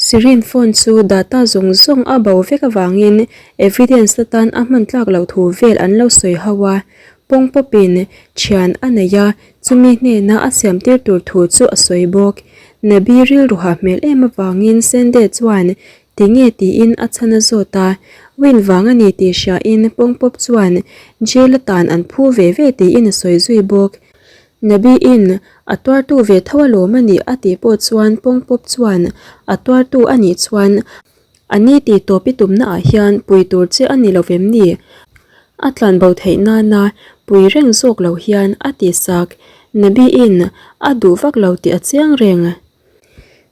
Sirin phone chu data zawng zawng a bo vek avangin evidence atan a hman tlak loh thu vel an lo sawi ho a. Pawng pawpin thian a nei a, chumi hnena a siam tir tur thu chu a sawi bawk. Nabi rilru ha hmel em avangin Sende chuan tinge tiin a chhan a zawt a. Win vang a ni tih hriain Pawng pawp chuan jail atan an phu ve ve tiin a sawi zui bawk. Nabi-in a tuartu ve tho alawm a nih a tih pawh chuan Pawng pawp chuan a tuartu a nih chuan A ni tih tawp i tumna ah hian pui tur che a ni lo vem ni? A tlan bo theih nana pui reng zawk lo hian a ti sak. Nabi-in a duh vak lo tih a chiang reng.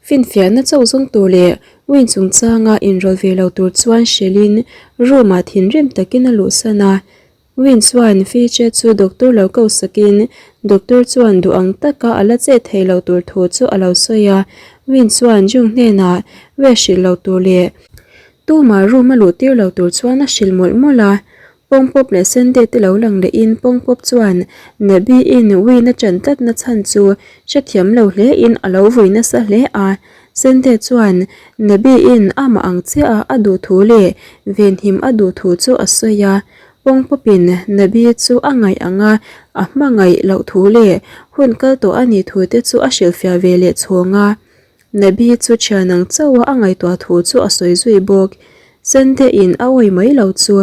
Finfiahna chauh zawng tur leh Win chungchanga inrawlh ve lo tur chuan hrilhin room ah thinrim takin a luhsan a. Win chuan Fiche chu doctor lo ko sakin doctor chuan duh ang taka a la chet thei lo tur thu chu a lo sawi a. Win chuan Jung hnenah Wei hrilh lo tur leh tumah room a luh tir lo tur chuan a hrilh mawlh mawlh a. Pawngpawp leh Sende te lo lang lehin Pawngpawp chuan Nabi in Win a ṭan tlatna chhan chu hrethiam lo hlein a lo vui nasa hle a. Sende chuan Nabi in amah ang chiah a a duh thu leh venhim a duh thu chu a sawi a. Pawng pawpin Nabi chu a ngaih ang a, a hmangaih loh thu leh hun kal tawh a nih thu te chu a hrilhfiah ve leh chhawng a. Nabi chu thian ang chauh a a ngaihtuah thu chu a sawi zui bawk. Sende in a awi mai lo chu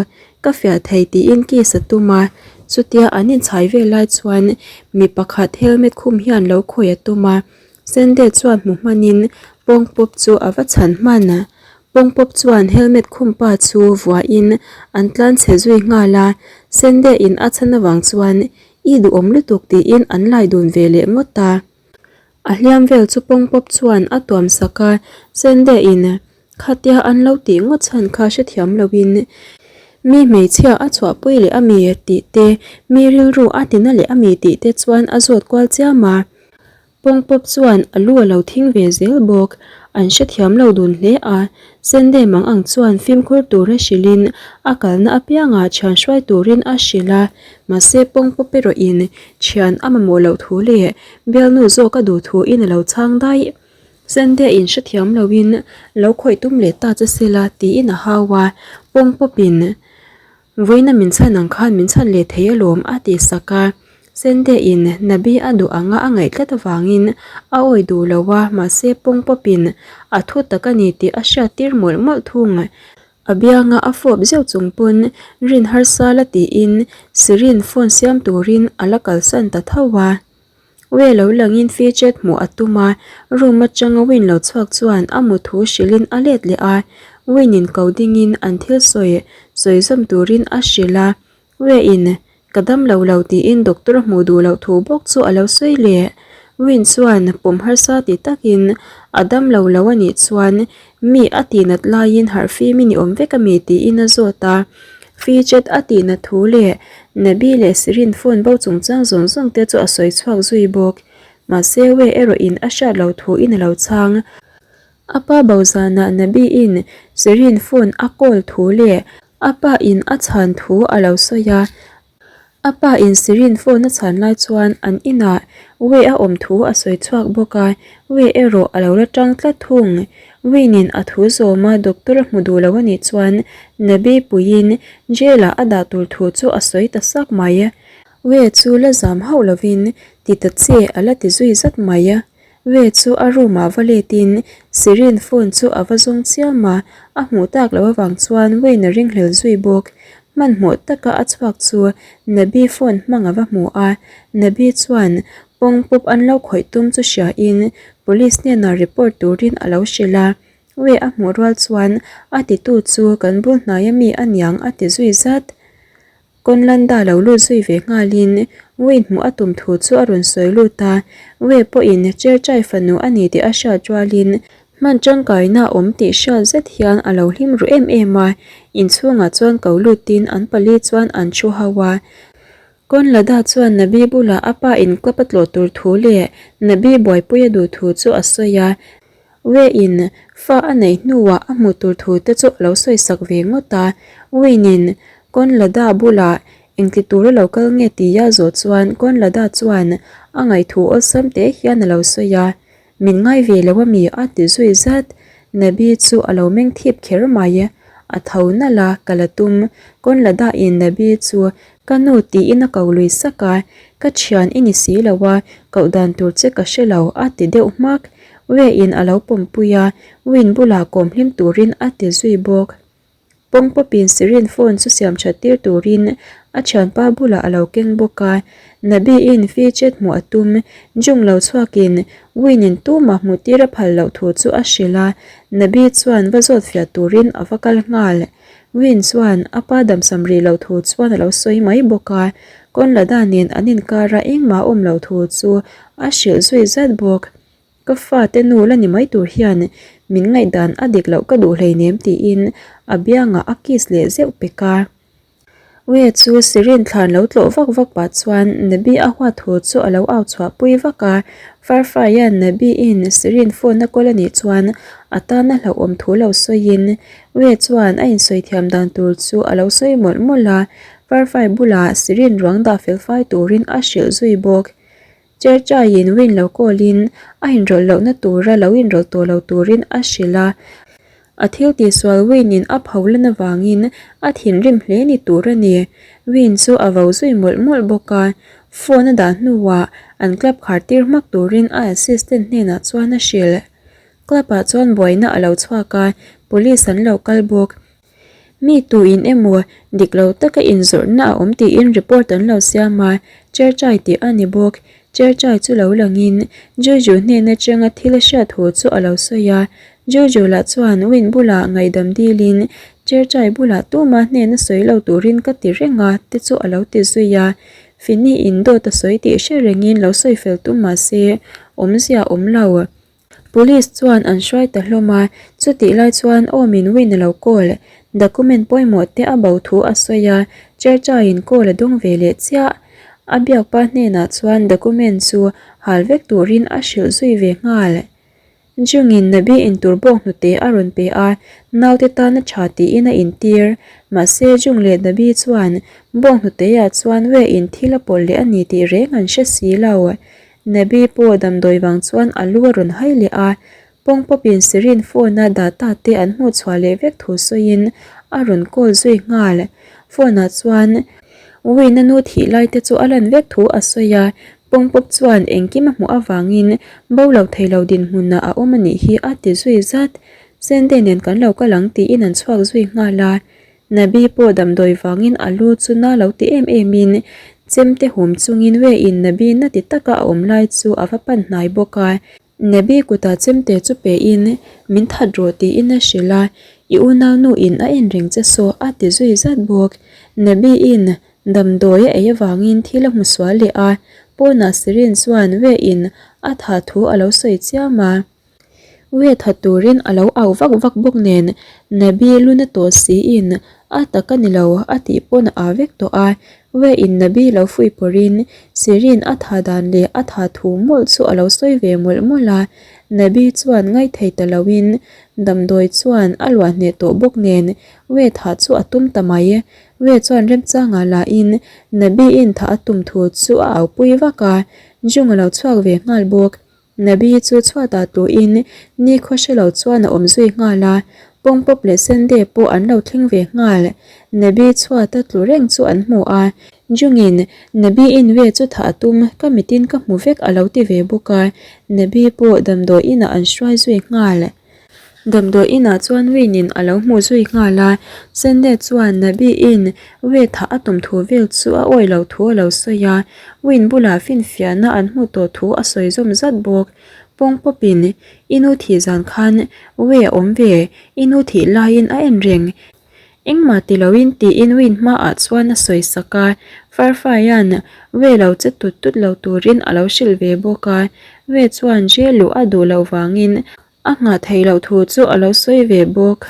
ka fiah thei tiin kiss a tum a, chutia an inchhai vel lai chuan mi pakhat helmet khum hian lo khawi a tum a, Sende chuan hmu hmanin pawng pawp chu a va chhan hman. Pawngpawp chuan helmet khum pa chu vuahin an tlan chhe zui nghal a, Sende in a chhan avang chuan i duhawm lutuk tiin an lai dun ve leh ngawt a. A hliam vel chu pawngpawp chuan a tuam sak a, Sende in khatia an lo tih ngawt chhan kha hrethiam loin mi hmeichhia a chhuahpui leh a mi tih te, mi rilru a tina leh a mi tih te chuan a zawt kual chiam a. Pawngpawp chuan a lu a lo thing ve zel bawk. An hrethiam lo dun hle a, Sende mang ang chuan fimkhur tura hrilhin a kalna apiangah thian hruai turin a hrilh a, mahse pawngpawp erawhin thian a mamawh loh thu leh bialnu zawk a duh thuin a lo chhang daih. Sende in hrethiam loin lo khawih tum leh ta che sela tiin a hau a, pawngpawpin Vawiina min chhan ang khan min chhan leh thei alawm a ti sak a. Sende in Nabi a duh anga a ngaih tlat avangin a awi duh lo a, mahse pawng pawpin a thu tak a ni tih a hriat tir mawlh mawlh thung. A bianga a fawp zeuh chung pawn rin harsa la tiin Sirin phone siam turin a la kalsan ta tho a. Wei lo langin Fidget hmuh a tum a, room atanga Win lo chhuak chuan a mu thu hrilhin a let leh a, Win-in ko dingin an thil sawi sawi zawm turin a hrilh a, Wei-in ka dam lo lo tiin doctor a hmuh duh loh thu bawk chu a lo sawi leh. Win chuan pawm harsa ti takin a dam lo lo a nih chuan Mi a tihnat laiin harhfim i ni awm vek a mi tiin a zawt a. Fidget a tihnat thu leh Nabi leh Sirin phone bo chungchang zawng zawng te chu a sawi chhuak zui bawk. Mahse Wei erawhin a hriat lo thuin a lo chhang. A pa bo zanah Nabi in Sirin phone a call thu leh a pa in a chhan thu a lo sawi a. A pa in Sirin phone a chhan lai chuan an inah Wei a awm thu a sawi chhuak bawk a, Wei erawh a lo la tang tlat thung. Wayne-in a thu zawm a doctor a hmu duh lo a nih chuan Nabi puiin jail ah a dah tur thu chu a sawi ta sak mai. Wei chu la zam hauh lovin ti ta che a la ti zui zat mai. Wei chu a room ah va let in Sirin phone chu a va zawng chiam a, a hmuh tak loh avang chuan Wayne a ringhlel zui bawk. Hmanhmawh taka a chhuak chu Nabi phone hmang a va hmu a, Nabi chuan pawng pawp an lo khawih tum chu hria in police hnenah report turin a lo hrilh a, Wei a hmuh rual chuan a titu chu kan bul hnaia mi a niang a ti zui zat. Conlanda lo lut zui ve nghalin Wayne hmuh a tum thu chu a rawn sawi lut a, Wei pawhin Cherchai fanu a ni tih a hriat rualin hman tangkaina a awm tih hriat zet hian a lo hlim ru em em a, inchhungah chuan ko lutin an pali chuan an thu ho a. Conlada chuan Nabi bulah a pa in club a tlawh tur thu leh Nabi buaipui a duh thu chu a sawi a, Wayne fa a neih hnuah a hmuh tur thu te chu a lo sawi sak ve ngawt a, Wayne-in Conlada bulah engti tura lo kal nge tia zawh chuan Conlada chuan a ngaihthu awlsam teh hian a lo sawi a, Min ngai ve lo a mi a ti zui zat. Nabi chu a lo meng thip kher mai. A tho nalh a, ka la tum. Kawn la dahin Nabi chu ka nu tiin a ko lui sak a, ka thian i ni si lo a, koh dan tur che ka hre lo a ti deuh hmak. Wei in a lo pawmpui a, Win bulah kawm hlim turin a ti zui bawk. Pawngpawpin Sirin phone chu siam that tir turin a thianpa bulah a lo keng bawk a, Nabi-in Fitchet hmuh a tum, Jung lo chhuakin Win-in tumah hmuh tir a phal loh thu chu a hrilh a, Nabi chuan va zawt fiah turin a va kal nghal. Win chuan a pa damsam rih loh thu chuan a lo sawi mai bawk a, Kawnlada nen an inkara engmah awm loh thu chu a hrilh zui zat bawk. Ka fate nu la ni mai tur hian min ngaihdan a dik loh ka duh hleinem tiin a biangah a kiss leh zeuh pek a. Wei chu Sirin thlan lo tlawh vak vak pah chuan Nabi a huat thu chu a lo au chhuah pui vak a. Farfaia'n Nabi in Sirin phone a kawl a nih chuan a tana hlauhawm thu lo sawiin Wei chuan a insawi thiam dan tur chu a lo sawi mawlh mawlh a. Farfai bulah Sirin ruang dah fel fai turin a hrilh zui bawk. Churchaiin win lo call-in a inrawlh lohna tura lo inrawlh tawh lo turin a hrilh a. A thil tihsual Win-in a pho lan avangin a thinrim hle ni tur a ni. Win chu a vo zui mawlh mawlh bawk a. Phone a dah hnuah an club khar tir hmak turin a assistant hnenah chuan a hrilh. Club-ah chuan buaina a lo chhuak a, police an lo kal bawk. Mi tuin emaw dik lo taka inzawrhna a awm tiin report an lo siam a, Cherchai tih a ni bawk. Cherchai chu lo langin Juju hnen atanga thil a hriat thu chu a lo sawi a. Juju lah chuan Win bulah ngaihdam dilin Cherchai bulah tuma hnena sawi lo turin ka ti reng a te chu a lo ti zui a. Fini in dawt a sawi tih hre rengin lo sawi fel tum mahse awmzia awm lo. Police chuan an hruai ta hlawm a, chutih lai chuan Awmin Win a lo call, document pawimawh te a bo thu a sawi a, Churchaiin call a dawng ve leh chiah. A biakpa hnenah chuan document chu hal vek turin a hrilh zui ve nghal. Jungin Nabi intur bawk hnute a rawn pe a, naute tan a tha tiin a intir. Mahse Jung leh Nabi chuan bawk hnuteah chuan Wei-in thil a pawlh leh a ni tih reng an hre si lo. Nabi pawh damdawi vang chuan a lu a rawn hai leh a, pawngpawpin Sirin phone a data te an hmuh chhuah leh vek thu sawiin a rawn call zui nghal. Phone ah chuan Win a nu thih lai te chu a lan vek thu a sawi a, pawngpawp chuan engkim a hmuh avangin bo lo thei lo dinhmunah a awm a nih hi a ti zui zat. Sende nen kan lo kal ang tiin an chhuak zui nghal a. Nabi pawh damdawi vangin a lu chu na lo ti em em in chemte hum chungin we in Nabi na ti taka a awm lai chu a va pan hnai bawk a. Nabi kutah chemte chu pe in min that rawh tiin a hrilh a, i unau nu in a en reng che saw a ti zui zat bawk. Nabi in damdawi a ei avangin thil a hmu sual leh a, pawnah Sirin chuan we in a tha thu a lo sawi chiam a. Wet ha turin a lo au vak vak bawk nen Nabi luna tawh siin a tak a ni lo a tih pawn a aa vek tawh a. Weh in Nabi lo fuih pawrhin Sirin a tha dan leh a tha thu mawlh chu a lo sawi ve mawlh mawlh a. Nabi chuan ngaithei ta loin damdawi chuan a luah hneh tawh bawk nen Weh thah chu a tum ta mai. Weh chuan remchangah lahin Nabi in thah a tum thu chu a aupui vak a. Jung a lo chhuak ve nghal bawk. Nabi chu chhuatah tluhin nikhaw hre lo chuan a awm zui nghal a, pawngpawp leh sende pawh an lo thleng ve nghal. Nabi chhuata tlu reng chu an hmu a, Jungin Nabi in ve chu thah a tum, ka mitin ka hmu vek a lo ti ve bawk a, Nabi pawh damdawi inah an hruai zui nghal. Damdawi inah chuan Win-in a lo hmu zui nghal a, Sende chuan Nabi-in we thah a tum thu vel chu a awih loh thu a lo sawi a, Win bulah finfiahna an hmuh tawh thu a sawi zawm zat bawk. Pawng pawpin, I nu thih zan khan we a awm ve, i nu thih laiin a en reng. Engmah ti loin tiin Win hmaah chuan a sawi sak a, Farfaia'n We lo che tut tut lo turin a lo hrilh ve bawk a, We chuan jail luh a duh loh vangin a nghah theih loh thu chu a lo sawi ve bawk.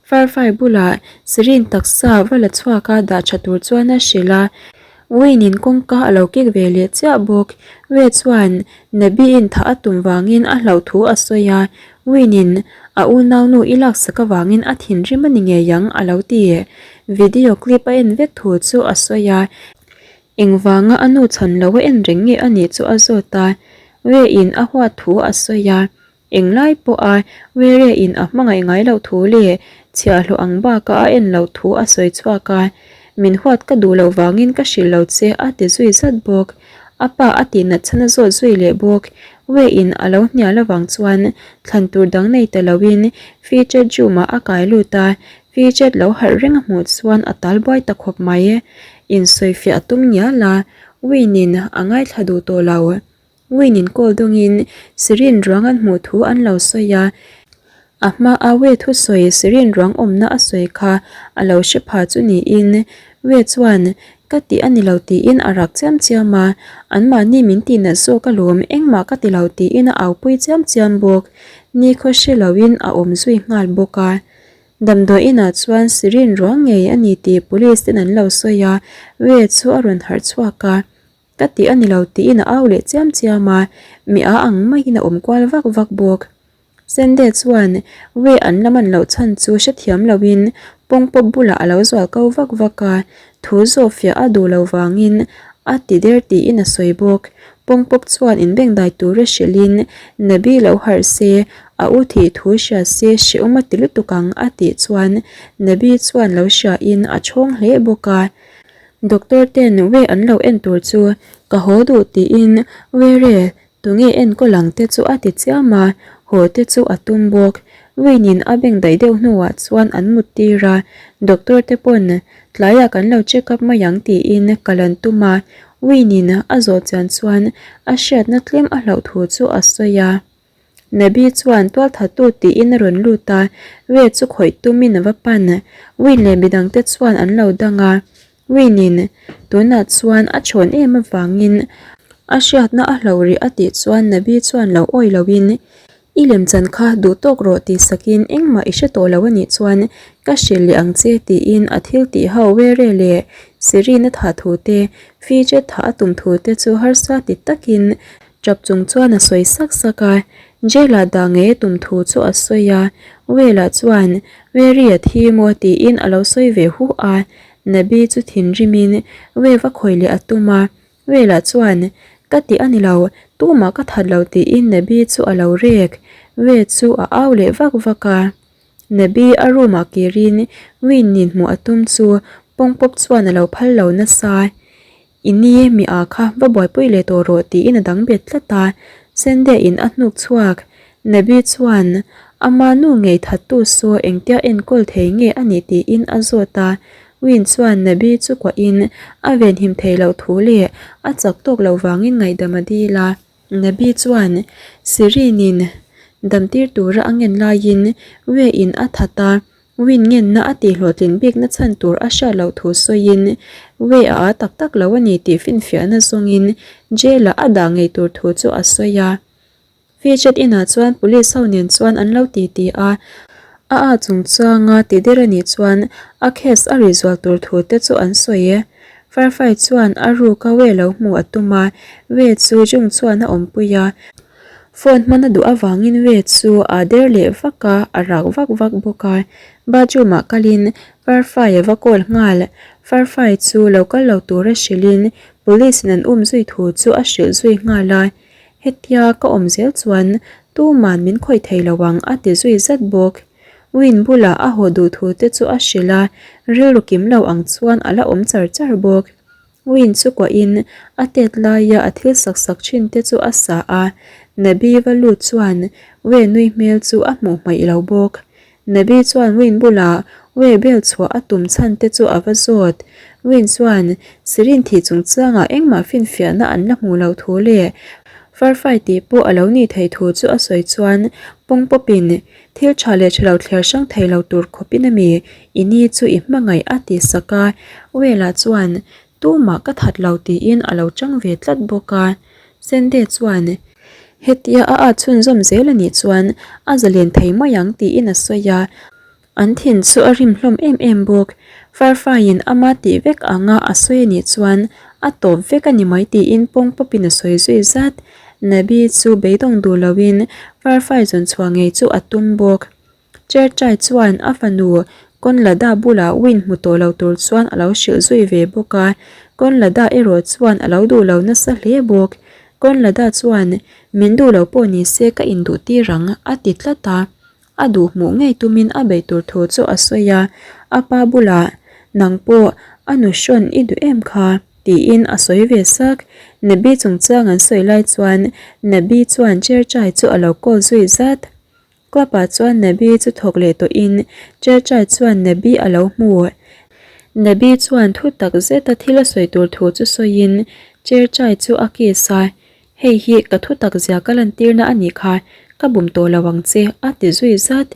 Farfai bulah Sirin taksa va la chhuak a dah tha tur chuan a hrilh a, Wayne-in kawngka a lo kik ve leh chiah bawk. We chuan Nabi-in thah a tum vangin a hlauh thu a sawi a, Wayne-in a unaunu i laksak avangin a thinrim a ni ngei ang a lo ti. Video clip a en vek thu chu a sawi a, engvanga a nu chhan lo a en reng nge a nih chu a zawt a, Wayne-in a huat thu a sawi a. Englai pawha Were in a hmangaih ngai loh thu leh chhiahhlawh ang baka a en loh thu a sawi chhuak a, min huat ka duh loh vangin ka hrilh lo che a ti zui zat bawk. A pa a tihnat chhan a zawt zui leh bawk. Wei in a lo hnial avang chuan thlan tur dang nei ta loin Featured room ah a kai lut a, Featured lo harh reng a hmuh chuan a tal buai ta khawp mai. Insawifiah a tum ngial a, Win in a ngaithla duh tawh lo. Win in call dawngin Sirin ruang an hmuh thu an lo sawi a, a hma a Wei thusawi Sirin ruang awmna a sawi kha a lo hre pha chu niin Wei chuan ka tih a ni lo tiin a rak chiam chiam a, anmahni min tihnat zawk alawm engmah ka ti lo tiin a aupui chiam chiam bawk, nikhaw hre loin a awm zui nghal bawk a. Damdawi inah chuan Sirin ruang ngei a ni tih police ten an lo sawi a, Wei chu a rawn harh chhuak a. Ka tih a ni lo tiin a au leh chiam chiam a, mi a ang maiin a awm kual vak vak bawk. Sende chuan Wei an la man loh chhan chu hrethiam loin pawngpawp bulah a lo zual ko vak vak a, thu zawh fiah a duh lo vangin a ti der tiin a sawi bawk. Pawngpawp chuan inbengdai tura hrilhin Nabi lo harh se, a u thih thu hria se hrehawm a ti lutuk ang a tih chuan Nabi chuan lo hriain a chhawng hle bawk a. Doctor ten Wei an lo en tur chu ka haw duh tiin Wei re tunge enkawl ang te chu a ti chiam a, haw te chu a tum bawk. Wayne-in a beng daih deuh hnuah chuan an mut tir a, doctor te pawn tlaiah kan lo check up mai ang tiin kal an tum a, Wayne-in a zawh chian chuan a hriatna tlem a hlauh thu chu a sawi a. Nabi chuan tualthattu tiin a rawn lut a, Wei chu khawih tumin a va pan. Win leh midangte chuan an lo dang a, Win-in tunah chuan a chhawn em avangin a hriatna a hlo rih a tih chuan Nabi chuan lo awi loin, I lemchan kha duh tawk rawh tih sakin engmah i hre tawh lo a nih chuan ka hrilh leh ang che tiin a thil tih ho Were leh Sirin a thah thu te, Fidget thah a tum thu te chu harsa ti takin Tap chung chuan a sawi sak sak a, Jail-ah dah ngei a tum thu chu a sawi a, Well-ah chuan Mary a thi maw tiin a lo sawi ve huh a, Nabi chu thinrimin Wave a khawih leh a tum a, Well-ah chuan Ka tih a ni lo, tumah ka that lo tiin Nabi chu a lo rek, Wave chu a au leh vak vak a. Nabi a room-ah kirin Win nin hmuh a tum chu pawngpawp chuan a lo phal lo nasa. I ni mi a kha va buaipui leh tawh rawh tiin a dang bet tlat a, Sende in a hnuk chhuak. Nabi chuan ama nu ngei thattu saw engtia enkawl thei nge a nih tiin a zawt a, Win chuan Nabi chu kuahin a venhim thei loh thu leh a chak tawk loh vangin ngaihdam a dil a. Nabi chuan Sirin-in damtir tura a ngen laiin Wei-in a that a, Win ngenna a tihhlawhtlin bikna chhan tur a hriat loh thu sawiin, Wei a a tak tak lo a ni tih finfiahna zawngin jail-ah a dah ngei tur thu chu a sawi a. Featured inah chuan police ho nen chuan an lo titi a, a a chungchanga ti der a nih chuan a case a rih zual tur thu te chu an sawi. Firefly chuan a ruka Wei lo hmuh a tum a, Wei chu Jung chuan a awmpui a. Phone hman a duh avangin Wei chu a der leh vak a, a rak vak vak bawk a. Bathroom ah kalin Firefly a va call nghal. Firefly chu lo kal lo tura hrilhin police in an um zui thu chu a hrilh zui nghal a. Hetia ka awm zel chuan tuman min khawih thei lo ang a ti zui zat bawk. Win bulah a haw duh thu te chu a hrilh a, rilru kim lo ang chuan a la awm char char bawk. Win chu kuahin a tet laia a thil sak sak thin te chu a sa a, Nabi va lut chuan Wei nui hmel chu a hmuh hmaih lo bawk. Nabi chuan Win bulah Wei bel chhuah a tum chhan te chu a va zawt. Win chuan Sirin thih chungchangah engmah finfiahna an la hmuh loh thu leh Firefly tih pawh a lo nih theih thu chu a sawi chuan pawng pawpin Thil tha leh tha lo thliar hrang thei lo tur khawpin a mi i ni chu i hmangaih a ti sak a, Wela chuan tumah ka that lo tiin a lo chang ve tlat bawk a. Sende chuan hetia a at chhunzawm zel a nih chuan a zalen thei mai ang tiin a sawi a, an thin chu a rim hlawm em em bawk. Farfaiin ama tih vek anga a sawi a nih chuan a tawp vek a ni mai tiin pawng pawpin a sawi zui zat. Nabi chu beidawng duh loin Farfai zawn chhuah ngei chu a tum bawk. Cherchai chuan a fanu Kawnlada bulah Win hmu tawh lo tur chuan a lo hrilh zui ve bawk a, Kawnlada erawh chuan a lo duh lo nasa hle bawk. Kawnlada chuan, Min duh lo pawh ni se ka induh tir ang, a ti tlat a. A duh hmuh ngei tumin a beih tur thu chu a sawi a, a pa bulah, Nang pawh a nu hrawn i duh em kha? tiin a sawi ve sak. Nabi chungchang an sawi lai chuan Nabi chuan Cherchai chu a lo call zui zat. Club ah chuan Nabi chu thawk leh tawhin Cherchai chuan Nabi a lo hmu. Nabi chuan thu tak zeta thil a sawi tur thu chu sawiin Cherchai chu a kiss a, Hei hi ka thu tak zia ka lantirna a nih kha, ka bum tawh lo ang che a ti zui zat.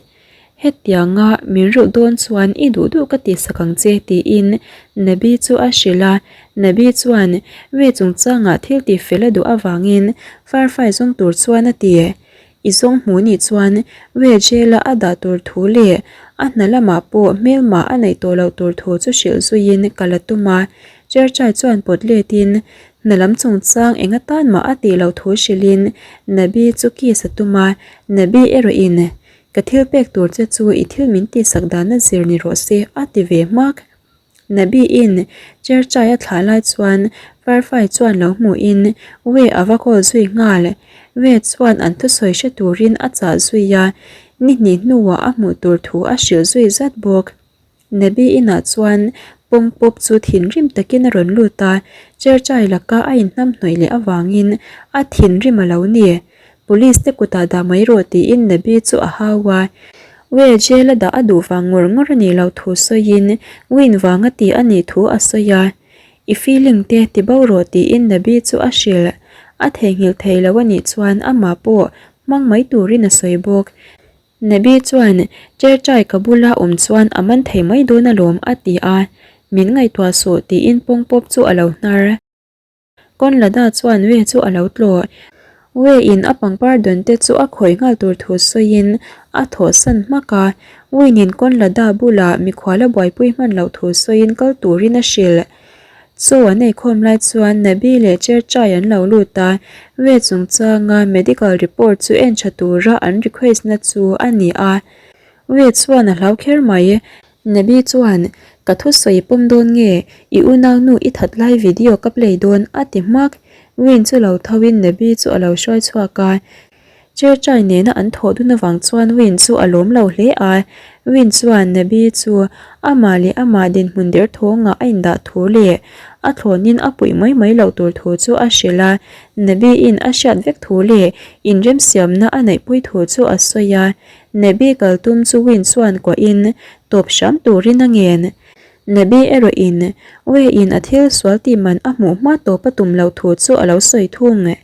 Hetianga min rulh dawn chuan i duh duh ka tihsak ang che tiin Nabi chu a hrilh a, Nabi chuan Wei chungchangah thil tih fel a duh avangin Firefly zawng tur chuan a ti. I zawng hmuh nih chuan Wei jail-a a dah tur thu leh a hna lamah pawh hmelma a neih tawh loh tur thu chu hrilh zuiin ka la tum a, Cherchai chuan pawt letin hna lam chungchang eng atan mah a tih loh thu hrilhin Nabi chu kiss a tum a, Nabi erawhin Ka thil pek tur che chu i thil min tihsak dana zir ni rawh se a ti ve hmak. Nabi-in Cherchai a thlah lai chuan Firefly chuan lo hmuhin Wei a va call zui nghal. Wei chuan an thusawi hre turin a chah zui a, ni hnih hnuah a hmuh tur thu a hrilh zui zat bawk. Nabi inah chuan pawng pawp chu thinrim takin a rawn lut a, Cherchai laka a inhnamhnawih leh avangin a thinrim a lo ni. Police te kutah dah mai rawh tiin Nabi chu a hau a. Wei jail a dah a duh vang ngawr ngawr a nih loh thu sawiin Win vanga ti a nih thu a sawi a. I feeling te ti bo rawh tiin Nabi chu a hrilh. A theihnghilh thei lo a nih chuan amah pawh hmang mai turin a sawi bawk. Nabi chuan, Cherchai ka bula awm chuan a man thei mai dawn alawm a ti a, min ngaihtuah suh tiin pawng pawp chu a lo hnar. Kawnlada chuan Wei chu a lo tlawh. Wei in a pangpar dawn te chu a khawih nghal tur thu sawiin a thawhsan hmak a. Win in Kawnlada bulah mikhual a buaipui hman loh thu sawiin kal turin a hrilh. Chaw an eikhawm lai chuan Nabi leh Cherchai an lo lut a, Wei chungchanga medical report chu en tha tura an request na chu a ni a. Wei chuan a hlau kher mai. Nabi chuan, Ka thusawi pawm dawn nge, i unaunu i that lai video ka play dawn a ti hmak. Win chu lo tho in Nabi chu a lo hruai chhuak a. Cherchai nena an thawh dun avang chuan Win chu a lawm lo hle a. Win chuan Nabi chu amah leh amah dinhmun der thawngah a indah thu leh a thlawnin a puih mai mai loh tur thu chu a hrilh a. Nabi in a hriat vek thu leh inremsiamna a neihpui thu chu a sawi a. Nabi kal tum chu Win chuan kuahin tawp hram turin a ngen. Nabi erawhin Wei in a thil sual tih man a hmuh hma tawp a tum loh thu chu a lo sawi thung.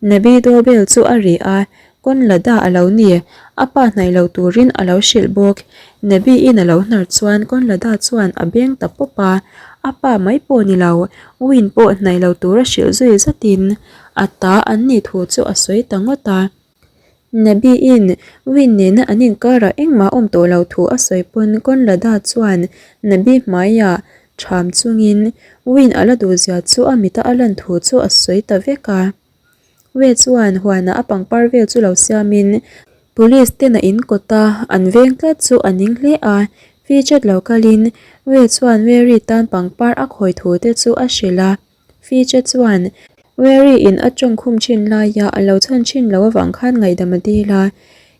Nabi doorbell chu a ri a, kawn la dah a lo ni, a pa hnaih lo turin a lo hrilh bawk. Nabi in a lo hnar chuan kawn la dah chuan a beng ta pawp a, a pa mai pawh ni lo, Win pawh hnaih lo tura hrilh zui zatin a ta an nih thu chu a sawi ta ngawt a. Nabi-in Win nena an inkarah engmah awm tawh lo thu a sawi pawn Conrada chuan Nabi hmaiah ṭham chungin Win a la duhzia chu a mita a lan thu chu a sawi ta vek a. Wei chuan huanah a pangpar vel chu lo siamin Police ten a in kawta an veng tlat chu a ning hle a, Featured lo kalin Wei chuan Mary tan pangpar a khawi thu te chu a hrilh a. Fiche chuan Weary in a tawngkhum thin laia a lo chhan thin lo avang khan ngaihdam a dil a.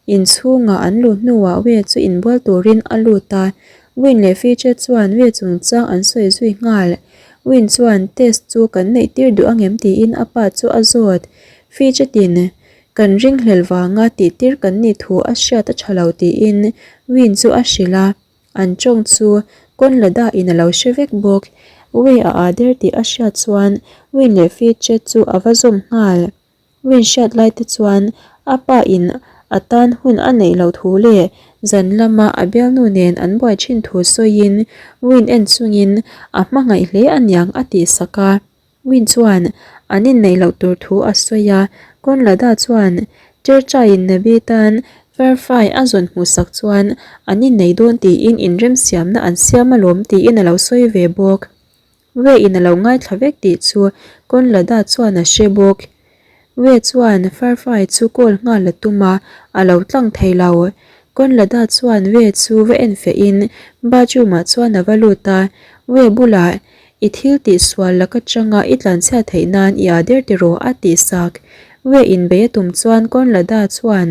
Inchhungah an luh hnuah Wei chu inbual turin a lut a. Win leh Fiche chuan Wei chungchang an sawi zui nghal. Win chuan test chu kan neih tir duh angem tiin a pa chu a zawt. Fiche tin kan ringhlel vanga tihtir kan nih thu a hriat a tha lo tiin Win chu a hrilh a. An tawng chu Conlada in a lo hre vek bawk. Wei a ah der tih a hriat chuan Win leh Fitch chu a va zawm nghal. Win hriat lai te chuan a pa in a tan hun a neih loh thu leh zan lama a bialnu nen an buai thin thu sawiin Win en chungin a hmangaih hle aniang a tihsak a. Win chuan an inneih loh tur thu a sawi a, Conlada chuan Cherchaiin Nabi tan Fairfai a zawn hmuhsak chuan an inneih dawn tiin inremsiamna an siam alawm tiin a lo sawi ve bawk. Wei-in a lo ngaithla vek tih chu Conlada chuan a hre bawk. Wei chuan Fairfai chu call nghal a tum a, a lo tlang thei lo. Conlada chuan Wei chu va enfiahin bathroom-ah chuan a va lut a, Wei bulah. I thil tih sual lak atanga i tlanchhiat theih nan i ah der tiraw a tih sak. Wei inbei a tum chuan Kawnlada chuan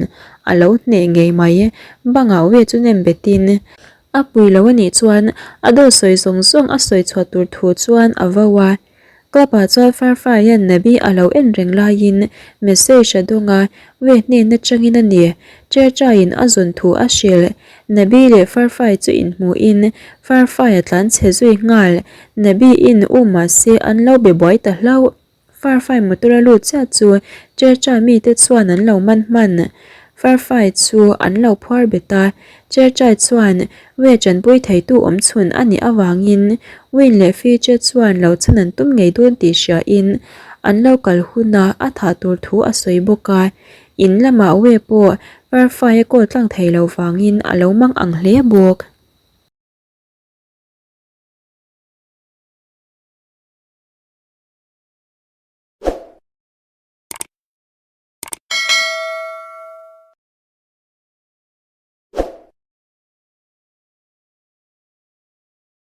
a lo hneh ngei mai. Bangah Wei chu nem betin a pui lo a nih chuan a dawt sawi zawng zawng a sawi chhuah tur thu chuan a vo a. Club ah chuan Farfai hian Nabi a lo en reng laiin message a dawng a, Wei hnen atangin a ni. Cherchaiin a zawn thu a hrilh. Nabi leh Farfai chu inhmuhin Farfai a tlan chhe zui nghal. Nabi in u mahse an lo be buai ta hlauh. Farfai motor a lut chiah chu Chercha mite chuan an lo man hman. Farfai chu an lo phuar bet a, Cherchai chuan Wei tanpui theitu awm chhun a nih avangin Win leh Fiche chuan lo chhan an tum ngei dawn tih hriain an lo kal huna a thah tur thu a sawi bawk a. In lamah Wei pawh Farfai a kawl tlang thei lo vangin a lo mang ang hle bawk.